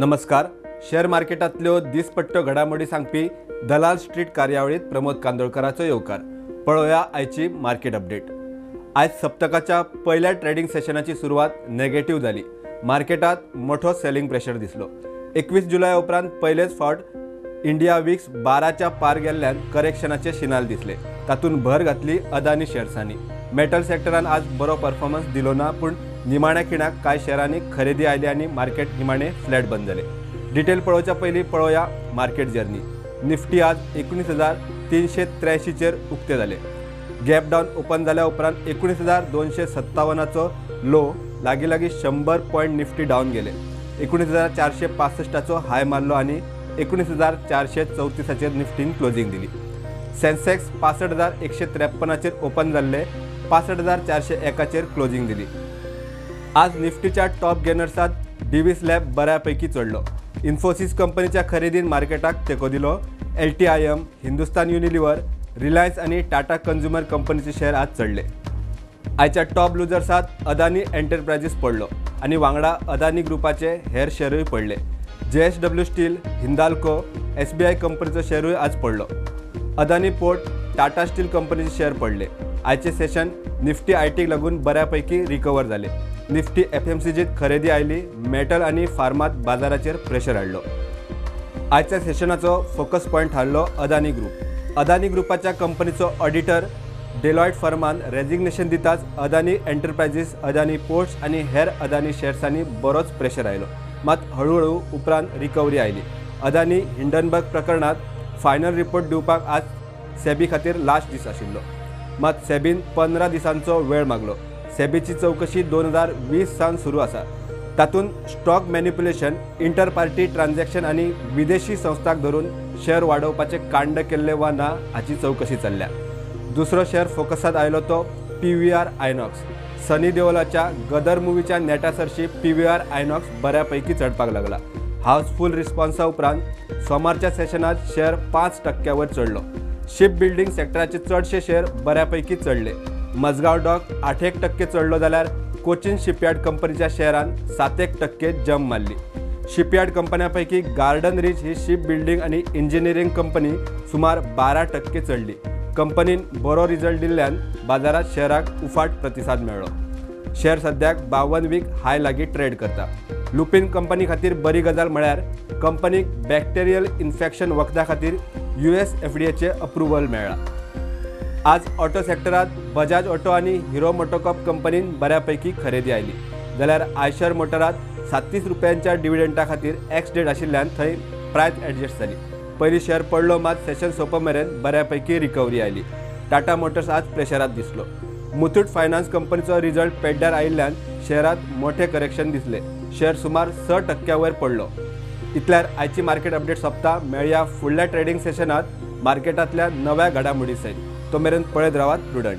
नमस्कार. शेअर मार्केटांतल्यो दिसपट्ट्यो घडामोडी सांगपी दलाल स्ट्रीट कार्यावळीत प्रमोद कांदोळकराचो येवकार. पळोवया आयची मार्केट अपडेट. आयज सप्तकाच्या पयल्या ट्रेडिंग सेशनाची सुरवात नेगेटिव्ह जाली. मार्केटात मोठो सेलिंग प्रेशर दिसलो. 21 जुलय उपरांत पयलेच फावट इंडिया विक्स 12च्या पार गेल्ल्यान करेक्शनाचे शिनाल दिसले. तातूंत भर घातली अदानी शेअर्सांनी. मेटल सेक्टरान आज बरो परफॉर्मन्स दिलो ना, पूण निमाण्या खिणाक कांय शेअरांनी खरेदी आयली आनी मार्केट निमाणे फ्लॅट बंद जाले. डिटेल पळोवच्या पयलीं पळोवया मार्केट जर्नी. निफ्टी आज 19,383चेर उक्ते जाले. गॅप डावन ओपन जाल्या उपरांत 19,257चो लो लागीं लागीं 100 पॉयंट निफ्टी डावन गेले. 19,465चो हाय मारलो आनी 19,434चेर निफ्टीन क्लोजींग दिली. सेन्सेक्स 65,153चेर ओपन जाल्ले, 65,401चेर क्लोजींग दिली. आज निफ्टीच्या टॉप गेनर्सात डिवीस लॅब बऱ्यापैकी चडलो. इन्फोसिस कंपनीच्या खरेदीन मार्केटाक तेंको दिलो. LTIM, Hindustan Unilever, Reliance आनी टाटा कंझ्युमर कंपनीचे शेअर आज चडले. आयच्या टॉप लुजर्सात अदानी एंटरप्रायजीस पडलो आनी वांगडा अदानी ग्रुपाचे हेर शेअरूय पडले. JSW steel, Hindalco, SBI कंपनीचो शेअरूय आज पडलो. अदानी पोर्ट, टाटा स्टील कंपनीचे शेअर पडले. आयचे सेशन निफ्टी आयटीक लागून बऱ्यापैकी रिकवर जाले. निफ्टी FMCGत खरेदी आयली. मेटल आनी फार्मात बाजाराचेर प्रेशर हाडलो. आयच्या सेशनाचो फोकस पॉयंट थारलो अदानी ग्रुप. अदानी ग्रुपाच्या कंपनीचो ऑडिटर डेलॉयट फर्मान रेजिग्नेशन दिताच अदानी एंटरप्रायजीस, अदानी पोर्ट्स आनी हेर अदानी शेअर्सांनी बरोच प्रेशर आयलो. मात हळूहळू उपरांत रिकवरी आयली. अदानी हिंडनबर्ग प्रकरणात फायनल रिपोर्ट दिवपाक आज सेबी खातीर लास्ट दीस आशिल्लो. मात सेबीन 15 दिसांचो वेळ मागलो. सेबीची चवकशी 2020 सावन सुरू आसा. तातूंत stock manipulation, inter party transaction आनी विदेशी संस्थांक धरून शेअर वाडोवपाचें कांड केल्लें वा ना हाची चवकशी चल्ल्या. दुसरो शेअर फोकसांत आयलो तो PVR INOX. सनी देओलाच्या गदर मुवीच्या नेटा सरशी PVR INOX बऱ्यापैकी चडपाक लागला. हाऊसफुल रिस्पॉन्सा उपरांत सोमारच्या सेशनात शेअर 5% वयर चडलो. शिप बिल्डिंग सेक्टराचे चडशे शेअर बऱ्यापैकी चडले. मजगांव डॉक 8% चडलो जाल्यार कोचीन शिपयार्ड कंपनीच्या शेअरान 7% जंप मारली. शिपयार्ड कंपन्यापैकी गार्डन रिच ही शिप बिल्डिंग आनी इंजिनियरींग कंपनी सुमार 12% चडली. कंपनीन बरो रिजल्ट दिल्ल्यान बाजारात शेअराक उफाट प्रतिसाद मेळ्ळो. शेअर सद्याक 52 वीक हाय लागीं ट्रेड करता. लुपिन कंपनी खातीर बरी गजाल म्हळ्यार कंपनीक बॅक्टेरियल इन्फेक्शन वखदा खातीर US FDAचें अप्रुवल मेळ्ळां. आज ऑटो सेक्टरात बजाज ऑटो आनी हिरो मोटोकॉर्प कंपनीन बऱ्यापैकी खरेदी आयली. जाल्यार आयशर मोटरात 37 रुपयांच्या डिविडंडा खातीर एक्स डेट आशिल्ल्यान थंय प्रायस ॲडजस्ट जाली. पयलीं शेअर पडलो, मात सेशन सोंपो मेरेन बऱ्यापैकी रिकवरी आयली. टाटा मोटर्स आज प्रेशरात दिसलो. मुथूट फायनान्स कंपनीचो रिजल्ट पेड्ड्यार आयिल्ल्यान शेअरात मोठे करेक्शन दिसले. शेअर सुमार 6% वयर पडलो. इतल्यार आयची मार्केट अपडेट सोंपता. मेळया फुडल्या ट्रेडिंग सेशनात मार्केटांतल्या नव्या घडामोडी सयत. तो मेरेन पळयत रावात प्रुडंट.